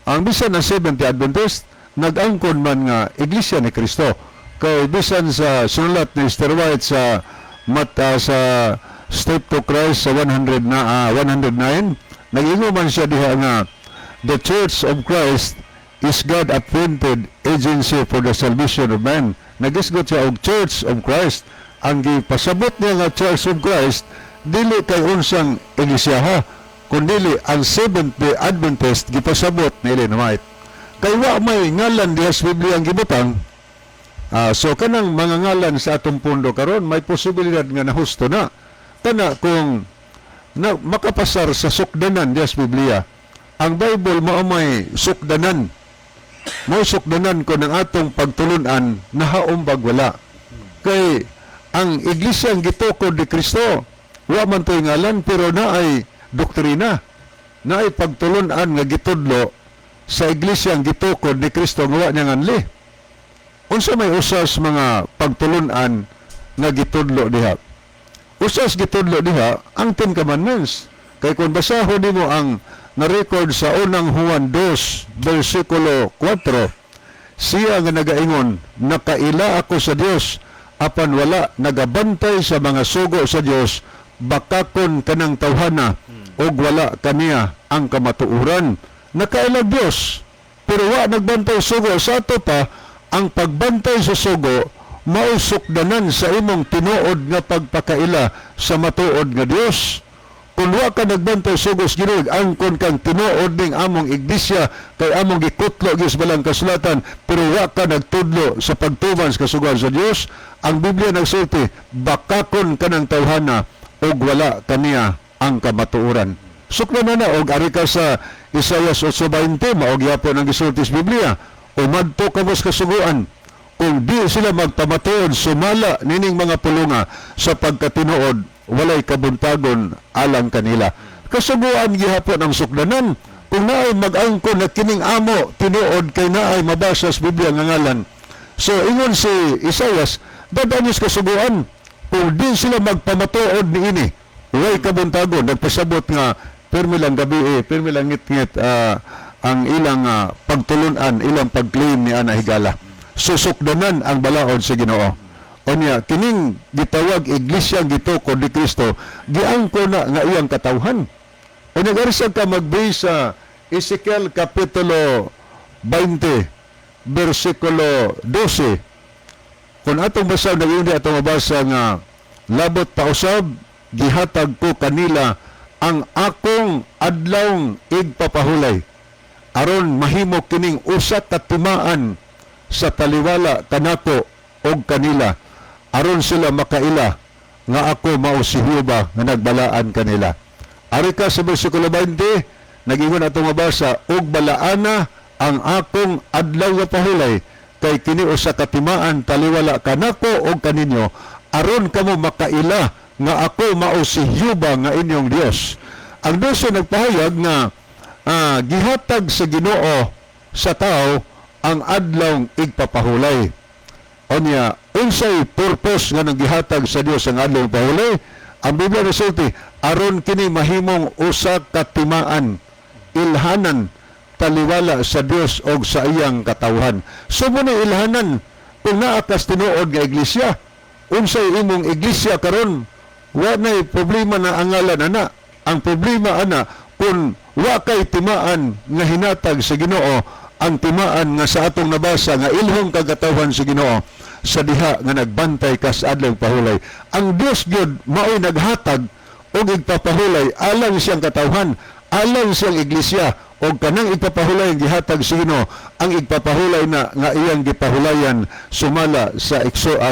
Ang bisan na Seventh Adventist nag-angkon man nga iglesia ni Kristo. Kay bisan sa sulat ni Esther White sa mata sa Step to Christ sa 100 na 109, nag-ingon man siya diha nga the Church of Christ is God appointed agency for the salvation of man. Nagisgot siya og Church of Christ. Ang gipasabot niya nga Church of Christ dili kay unsang iglesia ha. Kundi ang Seventh Day Adventist gipasabot ni Ellen White. Kay wa may ngalan diha sa Biblia ang gibutang. So kanang mga ngalan sa atong pundo karon, may posibilidad nga nahusto na. Kana kung na makapasar sa sukdanan diha sa Biblia. Ang Bible mao may sukdanan. Mao sukdanan ko ng atong pagtulunan, nahaom bag wala. Kay ang iglesia ang gitukod ni Kristo, wa man to'y ngalan, pero naay doktrina. Naay pagtulunan nga gitudlo sa iglesia ang gitukod ni Kristo nga wa niya nganli. Unsa may usas mga pagtulunan nga gitudlo diha? Usas gitudlo diha ang Ten Commandments. Kay kung basahon nimo ang na-record sa Unang Juan 2 versikulo 4, siya nga nagaingon, "Nakaila ako sa Dios," apan wala nagabantay sa mga sugo sa Dios, bakakon kanang tawhana ug wala kaniya ang kamatuoran. Nakaila Dios pero wa nagbantay sugo. Sa ato pa, ang pagbantay sa sugo mao sukdanan sa imong tinuod nga pagpakaila sa matuod nga Dios. Kung wa ka nagbantay sugo sa Ginoo, angkon kang tinuod ning among iglesia kay among gikutlo gyud sa Balang Kasulatan, pero wa ka nagtudlo sa pagtuman sa kasuguan sa Dios, ang Biblia nagsulti, bakakon kanang tawhana ug wala kaniya ang kamatuoran. Sukla na na, og ari ka sa Isaias 8:20, mao gyapon ang gisulti sa Biblia. Umadto kamo sa kasuguan, kung di sila magpamatuod sumala nining mga pulunga, sa pagkatinuod walay kabuntagon alang kanila. Kasuguan gihapon ang sukdanan. Kung naay mag-angkon na kining amo tinuod kay naay mabasa sa Biblia nga ngalan. So ingon si Isaias, dadaan niyo sa kasuguan, kung di sila magpamatuod niini, walay kabuntagon. Nagpasabot nga pirmi lang gabi eh, pirmi lang ngit-ngit ang ilang pagtulunan, ilang pag-claim ni ana, higala. Susukdanan ang balaod sa Ginoo. Unya kining gitawag iglesia gitukod ni Kristo, giangko na nga iyang katawhan. Unya garisag ka mag-base sa Ezekiel kapitulo 20 versikulo 12. Kung atong basa, nag atong mabasa nga labot pa usab gihatag ko kanila ang akong adlawng igpapahulay aron mahimo kining usa ka timaan sa taliwala kanako og kanila, aron sila makaila nga ako mao si Jehova nga nagbalaan kanila. Ari ka sa bersikulo 20, nag-ingon atong mabasa, ug balaana ang akong adlaw nga pahulay kay kini usa ka timaan taliwala kanako og kaninyo, aron kamo makaila nga ako mao si Jehova nga inyong Dios. Ang Dios ay nagpahayag nga gihatag sa Ginoo sa tao ang adlaw igpapahulay. Unya, unsay purpose nga nang gihatag sa Dios ang adlaw pahulay? Ang Biblia nasulti, aron kini mahimong usa ka timaan, ilhanan, taliwala sa Dios og sa iyang katawhan. So mo ni ilhanan kung naa kas tinuod nga iglesia. Unsay imong iglesia karon? Wa nay problema na ang ngalan ana. Ang problema ana kung wa kay timaan nga hinatag sa Ginoo, ang timaan nga sa atong nabasa nga ilhong kagatawan sa Ginoo sa diha nga nagbantay kas adlaw pahulay. Ang Dios gyud maoy naghatag og igpapahulay alang siyang katawhan, alang siyang iglesia, og kanang igpapahulay ang gihatag sa Ginoo, ang igpapahulay na nga iyang gipahulayan sumala sa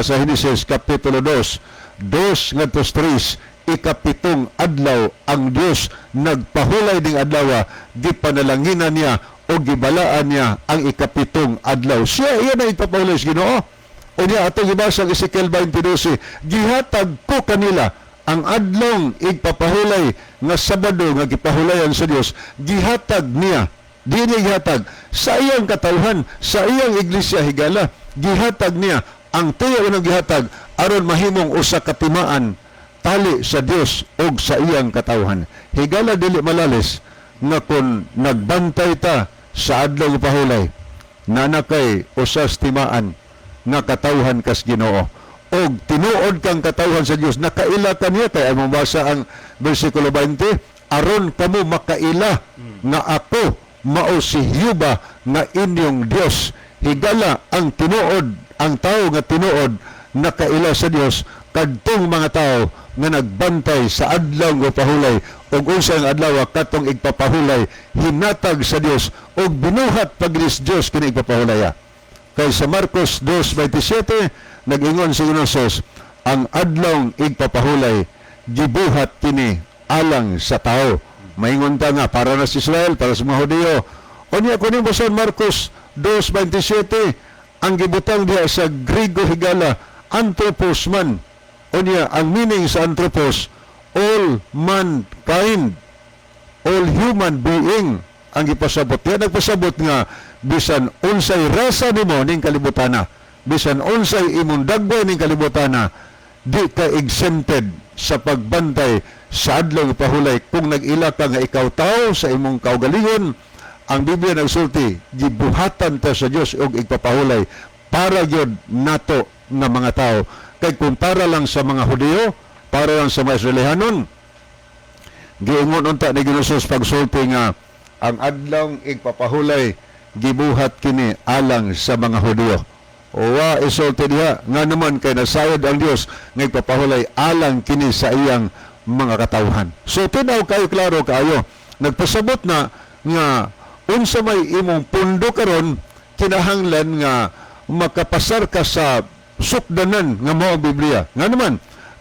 Genesis kapitulo 2, 2 ngadto 3, ikapitong adlaw ang Dios nagpahulay ning adlaw, gipanalanginan niya o gibalaan niya ang ikapitong adlaw. Siya iya na igpapahulay sa Ginoo. Unya atong gibasa ang Ezekiel 20:12, gihatag ko kanila ang adlong igpapahulay nga Sabado nga gipahulayan sa Dios, gihatag niya, di niya gihatag sa iyang katawhan, sa iyang iglesia, higala. Gihatag niya ang tuyo nga gihatag aron mahimong usa ka timaan tali sa Dios og sa iyang katawhan. Higala, dili malalis nga kung nagbantay ta sa adlaw pahulay, nana kay usas timaan nga katawhan kas Ginoo og tinuod kang katawhan sa Dios, nakaila ka niya, kay ang mabasa ang versikulo 20, aron kamo makaila nga ako mao si Jehova nga inyong Dios. Higala, ang tinuod, ang tao nga tinuod nakaila sa Dios, kadtong mga tao nga nagbantay sa adlaw nga pahulay. Ug unsa ang adlaw? Katong igpapahulay hinatag sa Dios ug binuhat paglis Dios kini igpapahulaya. Kay sa Marcos 2:27, nag-ingon si Ginoong Jesus, ang adlaw igpapahulay gibuhat kini alang sa tao. Maingon ta nga para na sa Israel, para sa mga Hudiyo. Unya kuning basan Marcos 2:27, ang gibutang diha sa Grigo, higala, anthropos man. Unya ang meaning sa anthropos, all mankind, all human being ang gipasabot. Yan nagpasabot nga bisan unsay rasa nimo ning kalibutana, bisan unsay imong dagway ning kalibutana, di ka exempted sa pagbantay sa adlaw nga pahulay kung nag-ila ka nga ikaw tao sa imong kaugalingon. Ang Biblia nagsulti, gibuhatan ta sa Dios og igpapahulay para gyud nato nga mga tao. Kay kung para lang sa mga Hudiyo, para lang sa mga Israelihanon, giingon unta ni Ginoong Jesus pagsulti nga ang adlaw igpapahulay gibuhat kini alang sa mga Hudiyo. Wa isulti diha nga naman kay nasayod ang Dios nga igpapahulay alang kini sa iyang mga katawhan. So tinaw kayo, klaro kaayo. Nagpasabot na nga unsa may imong pundo karon, kinahanglan nga makapasar ka sa sukdanan nga mao ang Biblia. Nga naman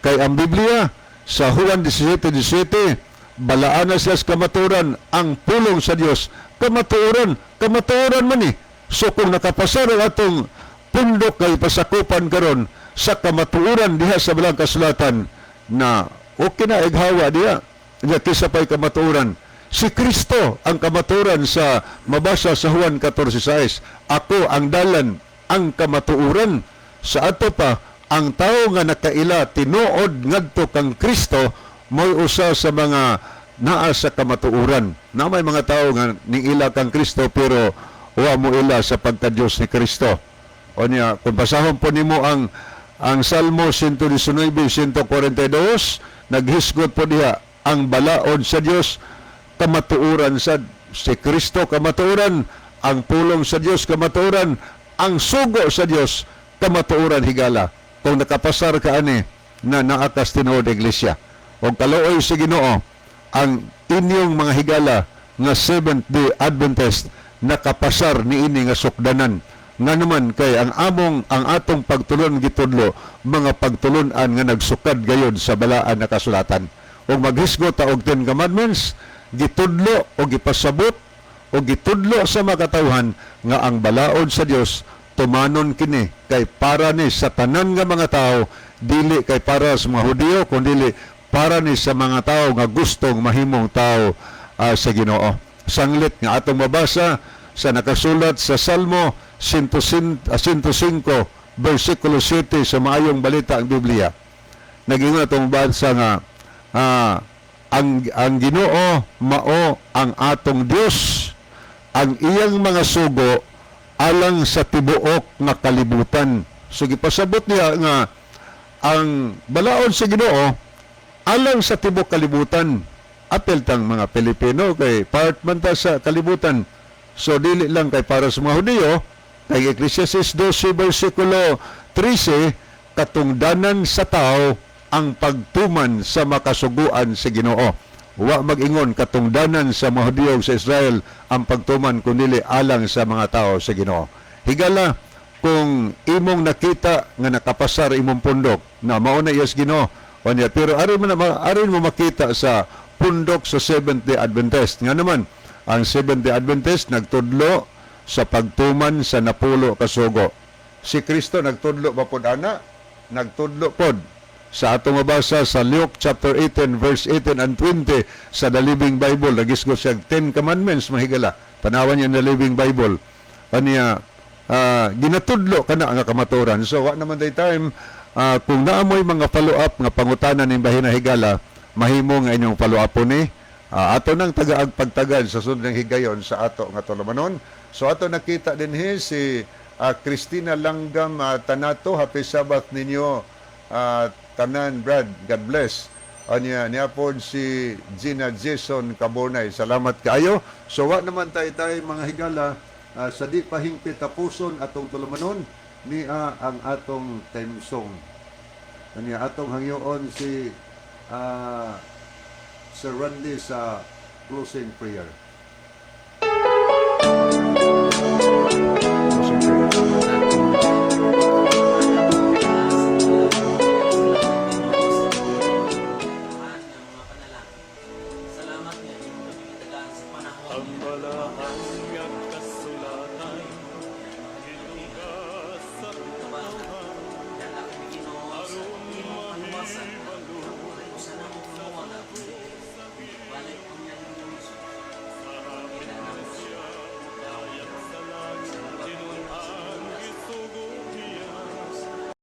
kay ang Biblia sa Juan 17:17, balaan na siya sa kamatuoran, ang pulong sa Dios kamatuoran, kamatuoran man ni. So kung nakapasar ang atong pundok kay pasakupan karon sa kamatuoran diha sa Balaang Kasulatan na okay na ighawa diha nga kisa pa'y kamatuoran. Si Kristo ang kamatuoran sa mabasa sa Juan 14:6, "Ako ang dalan, ang kamatuoran." Sa ato pa, ang tao nga nakaila tinuod ngadto kang Kristo mo'y usa sa mga naa sa kamatuoran. Na may mga tao nga niila kang Kristo pero wa mo ila sa pagka-Diyos ni Kristo. O niya, kung basahon po nimo ang Salmo 119, 142, naghisgot po diha ang balaod sa Dios kamatuoran sa si Kristo kamatuoran, ang pulong sa Dios kamatuoran, ang sugo sa Dios kamatuoran, higala. Kung nakapasar ka ani na naa kas tinuod iglesia. Og kaluoy sa Ginoo, ang inyong mga higala nga Seventh Day Adventist nakapasar niini nga sukdanan. Nga naman kay ang atong pagtulon gitudlo mga pagtulunan nga nagsukad gayod sa Balaan na Kasulatan. Ug maghisgot ta og Ten Commandments, gitudlo o gipasabot o gitudlo sa makatawhan nga ang balaod sa Dios tumanon kini kay para ni sa tanan nga mga tao, dili kay para sa mga Hudiyo, kundi para ni sa mga tao nga gustong mahimong tao sa Ginoo. Sanglit nga atong mabasa sa nakasulat sa Salmo 105 versikulo 7 sa Maayong Balita ang Biblia. Nag-ingon atong mabasa nga ang Ginoo mao ang atong Dios, ang iyang mga sugo alang sa tibuok nga kalibutan. So gipasabot niya nga ang balaod sa Ginoo alang sa tibuok kalibutan. Apil tang mga Pilipino kay part man ta sa kalibutan. So dili lang kay para sa mga Hudiyo, kay Ecclesiastes 12 versikulo 13, katungdanan sa tao ang pagtuman sa makasuguan sa Ginoo. Wa mag-ingon katungdanan sa mga Hudiyo sa Israel ang pagtuman, kundi alang sa mga tao sa Ginoo. Higala, kung imong nakita nga nakapasar imong pundok na mao na iyas Ginoo unya, pero ari mo makita sa pundok sa Seventh Day Adventist. Nga naman ang Seventh Day Adventist nagtudlo sa pagtuman sa 10 ka sugo. Si Kristo nagtudlo ba pod ana? Nagtudlo pod sa atong mabasa sa Luke chapter 18 verse 18 and 20 sa The Living Bible. Nagisgot siya 10 Commandments, mahigala. Tanawan niya the Living Bible. Aniya ginatudlo kana nga kamaturan. So wa naman day time. Kung naa moy mga follow up nga pangutana ning bahina, higala, mahimo nga inyong follow up ni ato nang tagaag pagtagad sa sunod ng higayon sa ato nga tulumanon. So ato nakita dinhi si Christina Langgam Tanato. Happy Sabbath ninyo tanan, Brad. God bless. Anya niya pod si Gina Jason Cabonay. Salamat kaayo. So wa naman tayo tayo mga higala, sa di pa hingpit tapuson atong tulumanon ni ang atong theme song. Anya atong hangyoon si Sir Randy sa closing prayer. Closing prayer. Salamat nga iyong kami gitagaan sa panahon. Ang balaang nga